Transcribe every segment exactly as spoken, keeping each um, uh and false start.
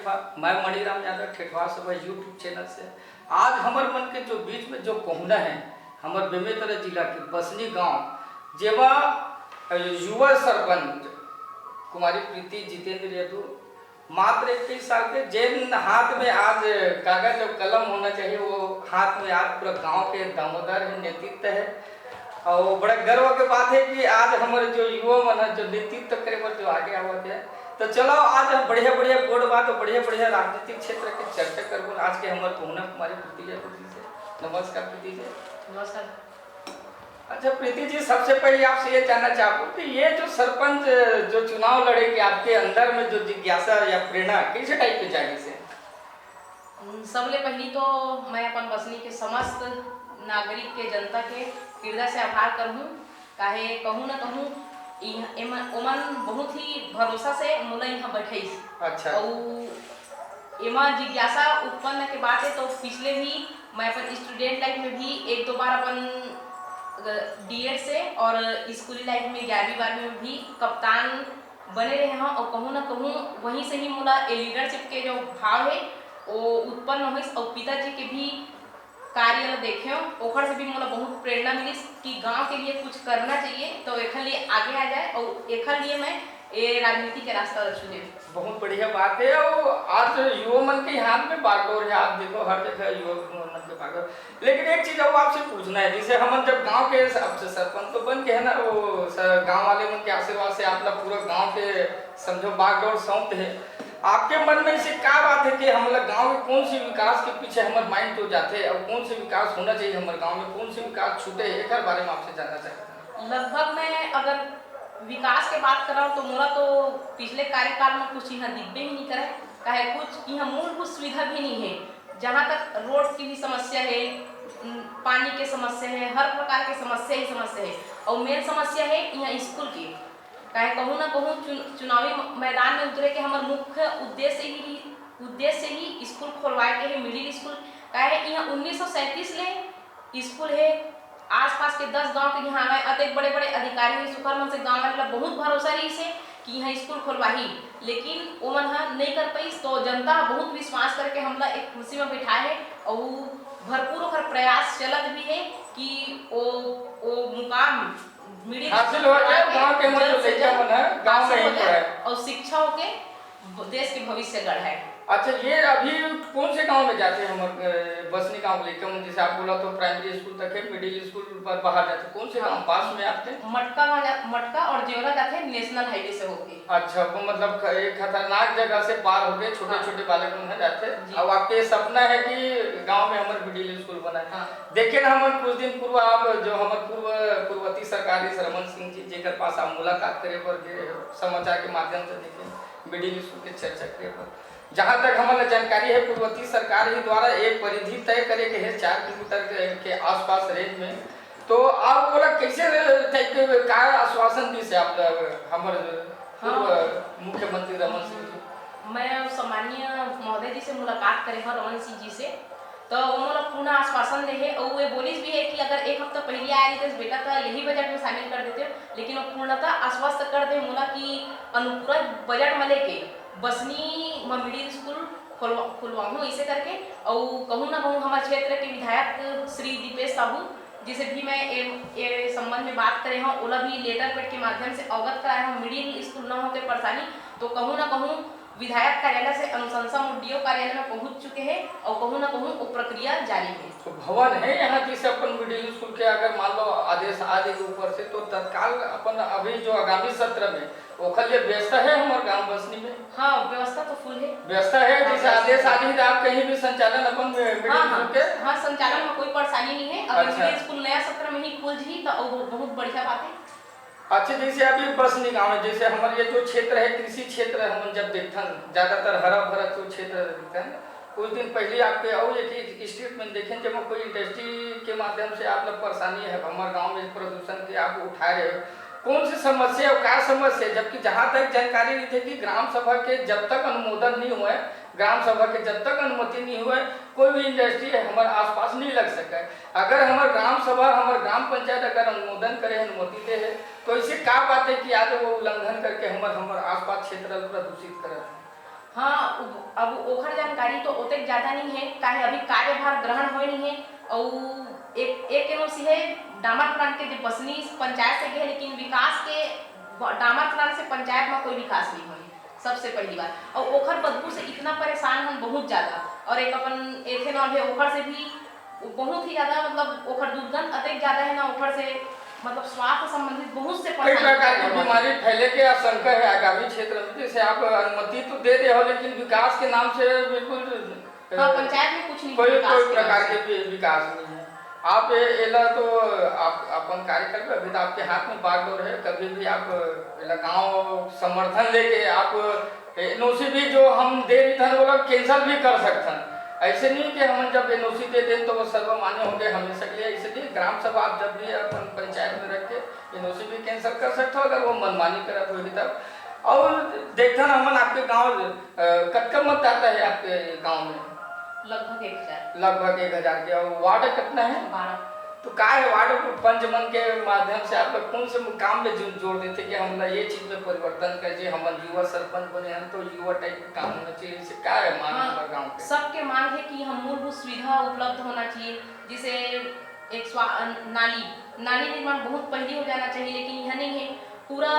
मैं मणिराम यादव, ठेठवा सभा YouTube channel से। आज हमर मन के जो बीच में जो पहुना है, हमर बेमेतरा जिला के बसनी गांव, जेमा युवा सरपंच कुमारी प्रीति जितेंद्र यदु, मात्र इक्कीस साल के, जेन हाथ में आज कागज और कलम होना चाहिए, वो हाथ में आज पूरा गांव के दामोदर है, नेतृत्व है। और बड़ा गर्व के बात है कि आज हमारे जो युवा मन है, जो नेतृत्व करे बर जो आगे आवत है, तो चलो, आज हम बढ़िया बढ़िया गोठ बात और बढ़िया बढ़िया राजनीतिक क्षेत्र के चर्चा करबो। आज के हमारे पहुना कुमारी प्रीति जी से। नमस्कार प्रीति जी। नमस्कार। अच्छा प्रीति जी, सबसे पहले आपसे ये जानना चाहूँ कि ये जो सरपंच जो चुनाव लड़े के आपके अंदर में जो जिज्ञासा या प्रेरणा कैसे टाइप के जागी से? उम, सबले पहिली तो मैं अपन बसनी के समस्त नागरिक के, जनता के हृदय से आभार करहूँ, काहे कहूँ न कहूँ, इह-, एमन, ओमन बहुत ही भरोसा से मोला इहाँ बैठाइस। अच्छा। अउ एमा जिज्ञासा उत्पन्न के बात है, तो पिछले भी मैं अपन student life में भी एक दो बार अपन, अ, डीएड से और स्कूली लाइफ में ग्यारहवीं बारहवीं में भी कप्तान बने रहे हंव, और कहूँ ना कहूँ वहीं से ही मोला ये लीडरशिप के जो भाव है, वो उत्पन्न होइस, और पिताजी के भी कार्य ला देखेंव, ओखर से भी मोला बहुत प्रेरणा मिलिस कि गांव के लिए कुछ करना चाहिए, तो एखर लिए आगे आ जाए, और एखर लिए मैं ये राजनीति के रास्ता ला चुने। बहुत बढ़िया बात है। और आज युवा मन के हाथ में बागडोर है, आप देखो हर जगह युवा मन के बागडोर। लेकिन एक चीज और आपसे पूछना है, जैसे हमन जब गांव के, अब से सरपंच तो बन के है ना, वो स-, गांव वाले मन के आशीर्वाद से आप लोग पूरा गांव के समझो बागडोर सौंपते हैं, आपके मन में ऐसे क्या बात है कि हम लोग गांव के कौन सी विकास के पीछे हमारे माइंड तो जाते हैं और कौन से विकास होना चाहिए हमारे गांव में, कौन से विकास छूटे हैं, एक बारे में आपसे जानना चाहते हैं। लगभग मैं अगर विकास के बात करव तो मोला तो पिछले कार्यकाल में कुछ यहाँ दिखबे ही नहीं करे, काहे कुछ यहाँ मूलभूत सुविधा भी नहीं है। जहाँ तक रोड की भी समस्या है, उम, पानी के समस्या है, हर प्रकार के समस्या ही समस्या है। और मेन समस्या है यहाँ स्कूल की। काहे कहूँ ना कहूँ चुन-, चुनावी म-, मैदान में उतरे के हमर मुख्य उद्देश्य ही, उद्देश्य ही स्कूल खोलवाए के है, मिडिल स्कूल। काहे यहाँ उन्नीस सौ सैंतीस ले स्कूल है, आसपास के दस गांव के यहाँ आवे, अतेक बड़े-बड़े अधिकारी रहिस, ओकर मन से गांव वाले ला बहुत भरोसा रहिस हे कि यहाँ स्कूल खोलवाही, लेकिन ओमन ह नइ कर पाइस। तो जनता ह बहुत विश्वास करके हमला एक कुर्सी में बैठाए हे, अउ भरपूर ओकर प्रयास चलत भी हे कि ओ, ओ मुकाम मिडिल हासिल हो जाए, गांव के मन जो लइका मन है, गांव में ही पढ़े। और शिक्षा होके देश के भविष्य गढ़े। अच्छा, ये अभी कौन से गांव में जाते हैं हमर, अ, बसनी गांव के लइका मन? जैसे आप बोला तो प्राइमरी स्कूल तक है, मिडिल स्कूल पर बाहर जाते, कौन से गांव पास में आपके? मटका गांव जा-, मटका और जेवरा जाते हैं नेशनल हाईवे से होके। अच्छा, वो मतलब ख-, एक खतरनाक जगह से पार होके छोटे हाँ। छोटे बालक मन है जाते। जी। अब आपके सपना है कि गांव में हमर मिडिल स्कूल बना है। हाँ। देखे ना, हमन कुछ दिन पूर्व आप जो हमर पूर्व, पूर्ववर्ती सरकार इस रमन सिंह जी, जेकर पास आप मुलाकात करे बर गए हो, समाचार के माध्यम से देखे, मिडिल स्कूल के चर्चा करे बर। जहां तक हमन ला जानकारी है, पूर्ववर्ती सरकार ही द्वारा एक परिधि तय करे के है, चार किलोमीटर के, के आसपास रेंज में। तो आप बोला कैसे टाइप के का आश्वासन दी से आप ला हमर पूर्व हाँ। मुख्यमंत्री रमन सिंह जी? मैं सम्माननीय महोदय जी से मुलाकात करे हव, रमन सिंह जी से, तो वो मोला पूर्ण आश्वासन दे हे, और वो बोलिस भी है कि अगर एक हफ्ता पहले आए रहिते, बेटा, तो यही बजट में शामिल कर देते हो, लेकिन वो पूर्णतः आश्वस्त कर दे मोला कि अनुपूरक बजट में लेके बसनी म मिडिल स्कूल खोलवा-, खुलवाहूँ इसे करके। और कहूँ ना कहूँ हमारे क्षेत्र के विधायक श्री दीपेश साहू जी से भी मैं ए, ए संबंध में बात करे हूँ, ओला भी लेटर पैड के माध्यम से अवगत कराए हूँ, मिडिल स्कूल न होके परेशानी, तो कहूँ ना कहूँ विधायक कार्यालय से अनुशंसा मुंडियो कार्यालय में पहुंच चुके हैं और कहूँ ना कहूँ वो प्रक्रिया जारी है। तो भवन है यहाँ, जैसे अपन मिडिल स्कूल के अगर मान लो आदेश आ जाए ऊपर से, तो तत्काल अपन अभी जो आगामी सत्र में ओखर लिए व्यवस्था है हमारे गांव बसनी में? हाँ, व्यवस्था तो फुल है। व्यवस्था है, हाँ, जैसे व्यवस्था आदेश है। आ जाए तो आप कहीं भी संचालन अपन मिडिल हाँ, स्कूल हाँ, के? हाँ, संचालन में कोई परेशानी नहीं है। अगर अच्छा। मिडिल स्कूल नया सत्र में ही खुल जी तो वो बहुत बढ़िया बात है। अच्छा, जैसे अभी बसनी गांव है, जैसे हमारे ये जो क्षेत्र है, कृषि क्षेत्र है, हमन जब देखथन, ज्यादातर हरा भरा जो क्षेत्र दिखता है, कुछ दिन पहले आपके और एक स्टेटमेंट देखें, जब कोई इंडस्ट्री के माध्यम से आप लोग परेशानी है, हमारे गांव में प्रदूषण के आप उठा रहे हो, कौन सी समस्या और क्या समस्या है? जबकि जहां तक जानकारी नहीं थे कि ग्राम सभा के जब तक अनुमोदन नहीं हुआ है, ग्राम सभा के जब तक अनुमति नहीं हुआ है, कोई भी इंडस्ट्री है हमारे आसपास नहीं लग सका है। अगर हमारे ग्राम सभा, हमारे ग्राम पंचायत अगर अनुमोदन करे, अनुमति दे है, तो ऐसे का बात है कि आज वो उल्लंघन करके हमर, हमर आसपास क्षेत्र ल प्रदूषित करत है? हाँ, उ-, अब ओखर जानकारी तो ओतेक ज्यादा नहीं है, काहे अभी कार्यभार ग्रहण होए नहीं है। अउ एक, एक एनओसी है डामर प्लांट के, जो बसनी पंचायत से गए, लेकिन विकास के ब-, डामर प्लांट से पंचायत में कोई विकास नहीं होए, सबसे पहली बात। और ओखर बदबू से इतना परेशान हम बहुत ज्यादा, और एक अपन एथेनॉल है, ओखर से भी बहुत ही ज्यादा, मतलब, ओखर दुर्गंध अतेक ज्यादा है ना, ओखर से, मतलब, स्वास्थ्य संबंधित बहुत से कई परेशानी प्रकार की पैदा होत बीमारी है। फैले के आशंका है आगामी क्षेत्र में। जैसे आप अनुमति तो दे दे हो, लेकिन विकास के नाम से बिल्कुल, अ, हाँ, पंचायत में कुछ नहीं कोई, विकास कोई के नाम प्रकार से। के वि-, विकास नहीं है। आप ए-, एला तो आप अपन कार्य करबे, अभी तो आपके हाथ में बागडोर है, कभी भी आप एला गांव समर्थन लेके आप एनओसी भी जो हम दे रही थन, ओला कैंसिल भी कर सकथन। ऐसे नहीं कि हम जब एनओसी दे दें तो वो सर्वमान्य हो गए हमेशा के लिए। ऐसे नहीं, ग्राम सभा आप जब भी अपन पंचायत में रख के एनओसी भी कैंसिल कर सकते हो, अगर वो मनमानी करत होगी तब। और देखथन हमन आपके गांव, अ, कतका मतदाता है आपके गांव में? लगभग एक हजार। लगभग एक हजार के। और वार्ड कितना है? बारह। तो का है, वार्ड पंच मन के माध्यम से आप लोग कौन से काम में जो-, जोर देते कि हमला ये चीज में परिवर्तन कर, जे हमन युवा सरपंच बने हैं तो युवा टाइप के काम होना चाहिए, इसे का है मांग हाँ, हमर गांव के? सबके मांग है कि हम मूलभूत सुविधा उपलब्ध होना चाहिए, जैसे एक स्वा-, नाली, नाली निर्माण बहुत पहले हो जाना चाहिए, लेकिन यह नहीं है। पूरा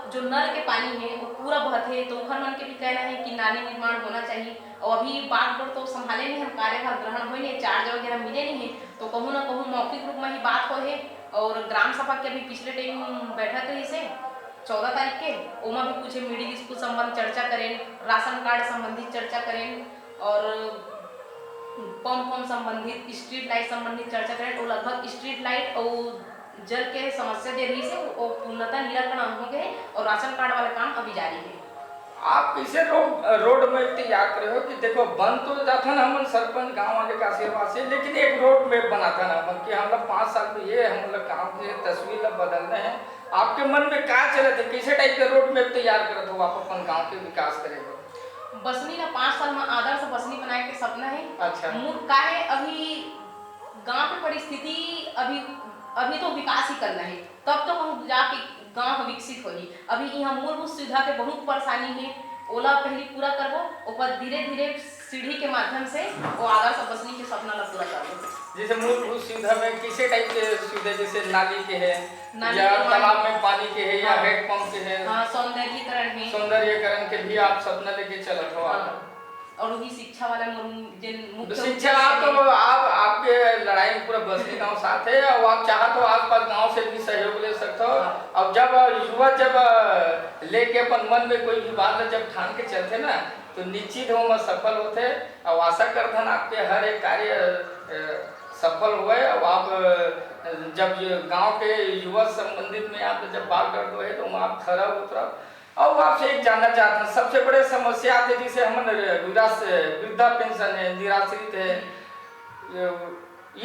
जो नल के पानी है वो पूरा बहत है, तो ओखर मन के भी कहना है कि नाली निर्माण होना चाहिए। और अभी बागडोर तो संभाले नहीं, हम कार्यभार ग्रहण होए नहीं, चार्ज वगैरह मिले नहीं है, तो कहूँ ना कहूँ मौखिक रूप में ही बात होए है। और ग्राम सभा के अभी पिछले टाइम बैठक रही से चौदह तारीख के, ओमा भी कुछ मिडिल स्कूल संबंध चर्चा करें, राशन कार्ड संबंधित चर्चा करें, और पंप पंप संबंधित, स्ट्रीट लाइट संबंधित चर्चा करें, तो लगभग स्ट्रीट लाइट और जल के समस्या जे रही से वो पूर्णतः निराकरण हो गए और राशन कार्ड वाला काम अभी जारी है। आप कैसे रोड, रोड मैप तैयार करे हो कि देखो, बन तो जाथन हमन सरपंच गांव वाले के आशीर्वाद से, लेकिन एक रोड मैप बनाथन हमन कि हम लोग पाँच साल में ये हम लोग काम के तस्वीर ला बदलना है। आपके मन में का चलत है, कैसे टाइप के रोड मैप तैयार करत हो आप अपन गांव के विकास करे हो? बसनी ला पाँच साल में आदर्श बसनी बनाए के सपना है। अच्छा। मु-, काहे अभी गांव के परिस्थिति अभी, अभी तो विकास ही करना है, तब तो हम जाके गांव ह विकसित होही। अभी इहाँ मूलभूत सुविधा के बहुत परेशानी हे, ओला पहिली पूरा करबो, ओकर धीरे-धीरे सीढ़ी के माध्यम से ओ आदर्श बसनी के सपना ला पूरा करबो। जैसे मूलभूत सुविधा में किसे टाइप के सुविधा, जैसे नाली के है नाली या के, तालाब में पानी के है या हाँ। हेडपंप के है, हाँ, सौंदर्यीकरण है। सौंदर्यीकरण के भी आप सपना लेके चलत हो आप। हाँ। और वही शिक्षा वाला मोर जेन मुख्य शिक्षा उद्देश्य आप तो है। आप, आपके लड़ाई में पूरा बस्ती गांव साथ है और आप चाहत हो आसपास गांव से भी सहयोग ले सकते हो। हाँ। और जब युवा जब लेके अपन मन में कोई भी बात जब ठान के चलते ना, तो निश्चित हम सफल होते। और आशा करथन आपके हर एक कार्य, अ, सफल हुए और आप, अ, जब ये गांव के युवा संबंधित में आप जब बात करते हो तो वहाँ आप खरा उतरा। और आपसे एक जानना चाहते हैं, सबसे बड़े समस्या आते जैसे हमन निराश, वृद्धा पेंशन है, निराश्रित है, ये,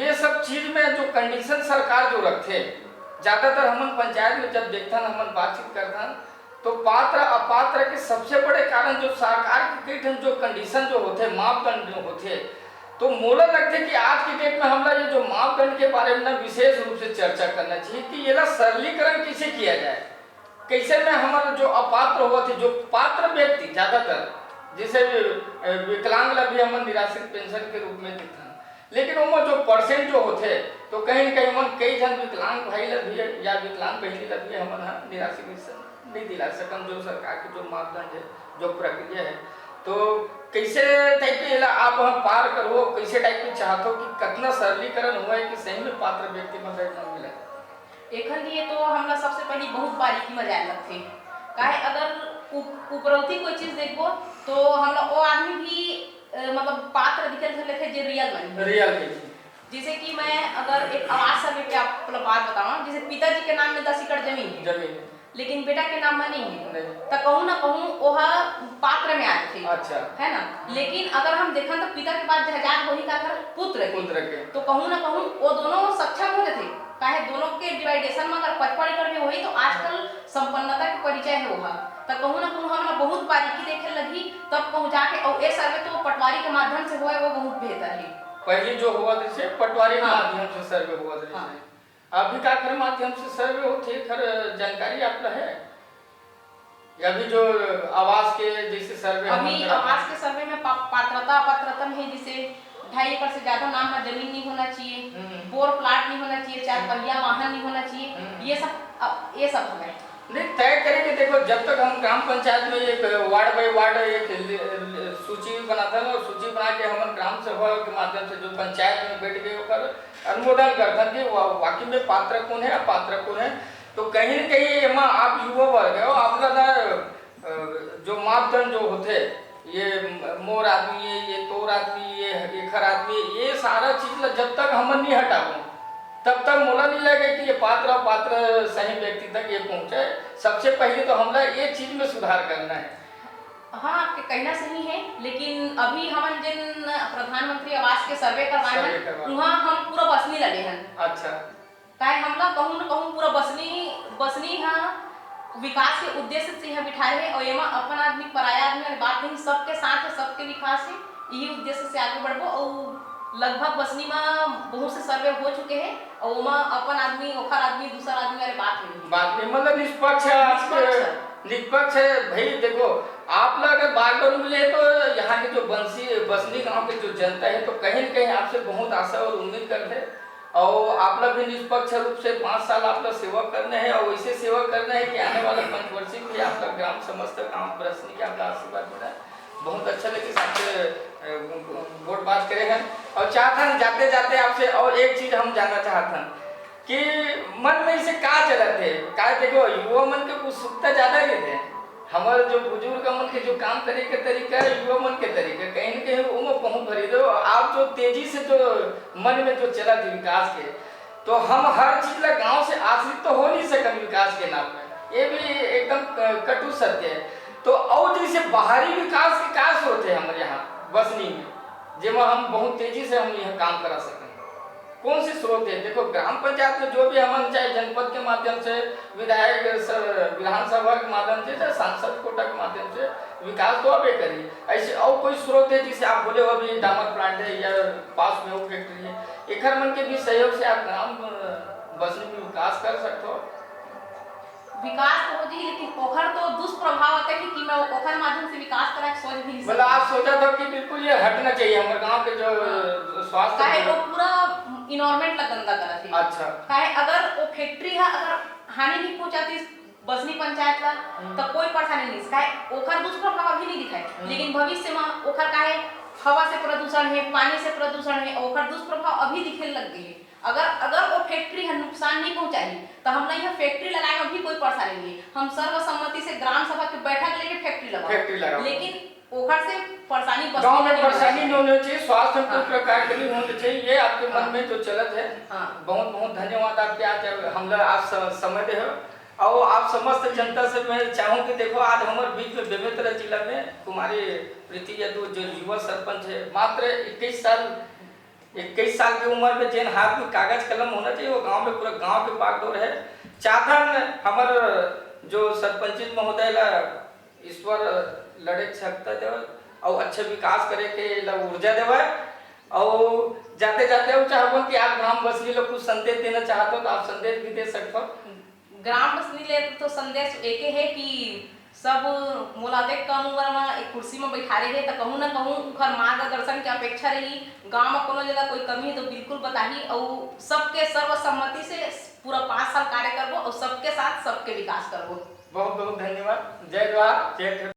ये सब चीज में जो कंडीशन सरकार जो रखते, ज्यादातर हमन पंचायत में जब देखथन, हमन बातचीत करथन, तो पात्र अपात्र के सबसे बड़े कारण जो सरकार के कई ठन जो कंडीशन जो होते, मापदंड जो होते, तो मोला लगते कि आज के डेट में हमला ये जो मापदंड के बारे में ना विशेष रूप से चर्चा करना चाहिए कि येला सरलीकरण कैसे किया जाए। कैसे में हमर जो अपात्र होवत हे, जो पात्र व्यक्ति ज्यादातर, जैसे, अ, विकलांग ला भी हमन निराश्रित पेंशन के रूप में देखथन, लेकिन ओमा जो परसेंट जो होथे, तो कहीं न कहीं ओमन कई झन विकलांग भाई ला भी या विकलांग बहिनी ला भी हमन ह निराश्रित पेंशन नहीं दिला सकन, जो सरकार के जो मापदंड है, जो प्रक्रिया है। तो कैसे टाइप के एला आप ह पार करहो, कैसे टाइप के चाहत हो कि कतना सरलीकरण होए कि सही में पात्र व्यक्ति मन ला एतना मिले? एखर लिए तो हमला सबसे पहली बहुत बारीकी म जाए लगथे, काहे अगर उप-, उपरौती कोई चीज देखबो तो हमला ओ आदमी भी, अ, मतलब पात्र दिखे ल धर लेथे जे रियल म नहीं। रियल में। जैसे कि मैं अगर एक आवास सर्वे पे आप, मतलब, बात बताऊं, जैसे पिताजी के नाम में दस एकड़ जमीन है, जमीन है। लेकिन बेटा के नाम में नहीं है, नहीं। त कहूं ना कहूं ओह पात्र में आ जाथे, अच्छा। है ना? लेकिन अगर हम देखन तो पिता के बाद जायदाद वही का कर पुत्र के। पुत्र के। तो कहूं ना कहूं वो दोनों सक्षम हो जाथे, काहे दोनों के डिवाइडेशन में अगर पचपन एकड़ में होही तो आजकल संपन्नता के परिचय है ओह। त कहूं ना कहूं हमला बहुत बारीकी देखे लगही, तब कहूं जाके, और ए सर्वे तो पटवारी के माध्यम से होए, वो बहुत बेहतर है। पहले जो होवत रहिसे पटवारी के हाँ। माध्यम से सर्वे होवत रहिसे। हाँ। अभी काखर माध्यम से सर्वे होथे, एखर जानकारी आप ला है? अभी जो आवास के जैसे सर्वे हम अभी करा आवास के सर्वे में पा-, पात्रता अपात्रता में है, जैसे ढाई एकड़ से ज्यादा नाम में जमीन नहीं होना चाहिए, हम्म। बोर प्लाट नहीं होना चाहिए, चार पहिया वाहन नहीं होना चाहिए, हम्म। ये सब, अ, ये सब हमें नहीं, तय करेंगे। देखो, जब तक हम ग्राम पंचायत में एक वार्ड बाय वार्ड एक लि-, लि-, सूची बनाते हैं और सूची बना के हम ग्राम सभा के माध्यम से जो पंचायत में बैठ के ओकर अनुमोदन करते हैं कि वा-, वाकई में पात्र कौन है, अपात्र कौन है। तो कहीं ना कहीं एमा आप युवा वर्ग है, आप लोग ना, अ, जो मापदंड जो होते, ये मोर आदमी है, ये तोर आदमी, ये एखर आदमी, ये सारा चीज ला जब तक हमन नहीं हटाबो, तब तक मोला नहीं लगे कि ये पात्र, पात्र सही व्यक्ति तक ये पहुंचे। सबसे पहले तो हमला ये चीज में सुधार करना है। हाँ, आपके कहना सही है, लेकिन अभी हमन जिन प्रधानमंत्री आवास के सर्वे करवाए सर्वे हन, करवाए। उहाँ हम पूरा बसनी लगे हन। अच्छा। काहे हमला कहूँ न कहूँ पूरा बसनी, बसनी ह विकास के उद्देश्य से यहाँ बिठाए हे, और एमा अपन आदमी, पराया आदमी वाली बात नहीं, सबके साथ है, सबके विकास है, यही उद्देश्य से आगे बढ़बो। और लगभग बसनी में बहुत से सर्वे हो चुके हैं, और ओमा अपन आदमी, ओखर आदमी, दूसर आदमी वाली बात नहीं। बात नहीं, मतलब निष्पक्ष है आपके, निष्पक्ष है। निष्पक्ष है भाई। देखो, आप लोग अगर बागडोर मिले तो यहाँ के जो बंसी, बसनी गांव के जो जनता है, तो कहीं ना कहीं आपसे बहुत आशा और उम्मीद करते हैं। और आप लोग भी निष्पक्ष रूप से पाँच साल आप लोग सेवा करने हैं और वैसे सेवा करने हैं कि आने वाला पंचवर्षी भी आप लोग ग्राम समस्त काम प्रश्न की आप लोग आशीर्वाद मिला। बहुत अच्छा लगे आपसे, अ, वोट बात करे हैं। और चाहत हन जाते जाते आपसे और एक चीज हम जानना चाहत हन कि मन में इसे का चलत है, का देखो युवा मन के उत्सुकता ज्यादा रहते हैं। हमारे जो बुजुर्ग मन के जो काम करे के तरीका है, युवा मन के तरीका, कहीं ना कहीं ओमा बहुत भरी दे। आप जो तेजी से जो मन में जो चला थी विकास के, तो हम हर चीज ला गांव से आश्रित तो हो नहीं सकन विकास के नाम में, ये भी एकदम क-, कटु सत्य है। तो और जैसे बाहरी विकास के का स्रोत है हमारे यहाँ बसनी में, जेमा हम बहुत तेजी से हम यहाँ काम करा सकन? कौन से स्रोत है? देखो, ग्राम पंचायत में जो भी हमन चाहे जनपद के माध्यम से, विधायक स-, विधानसभा के माध्यम से, चाहे सांसद कोटा के माध्यम से विकास तो अबे करी। ऐसे और कोई स्रोत है जिसे आप बोले हो अभी डामर प्लांट है या पास में वो फैक्ट्री है, एखर मन के भी सहयोग से आप ग्राम, अ, बसनी में विकास कर सकते हो? विकास तो हो जी, लेकिन ओखर तो दुष्प्रभाव आते हैं कि मैं ओखर माध्यम से विकास करा के सोच भी नहीं मतलब सकती। आप सोचा था कि बिल्कुल ये हटना चाहिए हमारे गांव के जो हाँ। स्वास्थ्य काहे के वो पूरा environment ला गंदा करत है। अच्छा। काहे अगर वो फैक्ट्री है, अगर हानि नहीं पहुंचाती बसनी पंचायत ला, हम्म। तो कोई परेशानी नहीं। काहे ओखर दुष्प्रभाव अभी नहीं दिखाए, हम्म। लेकिन भविष्य में ओखर काहे हवा से प्रदूषण है, पानी से प्रदूषण है, ओखर दुष्प्रभाव अभी दिखे लग गए हैं। अगर, अगर वो फैक्ट्री है नुकसान नहीं पहुंचाई, तो हमला यहाँ फैक्ट्री लगाए में भी कोई परेशानी नहीं है। हम सर्वसम्मति से ग्राम सभा के बैठक लेके फैक्ट्री लगाओ। फैक्ट्री लगाओ। लेकिन ओखर से परेशानी बस गांव में नहीं परेशानी होनी नहीं होनी चाहिए, स्वास्थ्य में कोई हाँ। प्रकार की नहीं होनी चाहिए, ये आपके मन हाँ। में जो चलत है। हाँ। बहुत बहुत धन्यवाद आपके, आज हमला आप स-, समय दे हो। और आप समस्त जनता से मैं चाहूँ कि देखो, आज हमारे बीच में बेमेतरा जिला में कुमारी प्रीति यदु जो युवा सरपंच है, मात्र इक्कीस साल, इक्कीस साल की उम्र में जेन हाथ में कागज कलम होना चाहिए, वो गांव में पूरा गांव के बागडोर है। चाहथन हमर जो सरपंचित महोदय ला ईश्वर लड़े छकता देवल और अच्छे विकास करे के ला ऊर्जा देवल। और जाते जाते हम चाहबन कि आप ग्राम बसनी ला कुछ संदेश देना चाहत हो तो आप संदेश भी दे सकते हो। ग्राम बसनी ले तो संदेश एके है कि सब मोला देख कम उम्र में एक कुर्सी में बैठारे है, तो कहूँ ना कहूँ उखर मार्गदर्शन के अपेक्षा रही। गांव में कोनो जगह कोई कमी है तो बिल्कुल बताही, और सबके सर्वसम्मति से पूरा पाँच साल कार्य करबो और सबके साथ सबके विकास करबो। बहुत बहुत धन्यवाद। जय जोहार, जय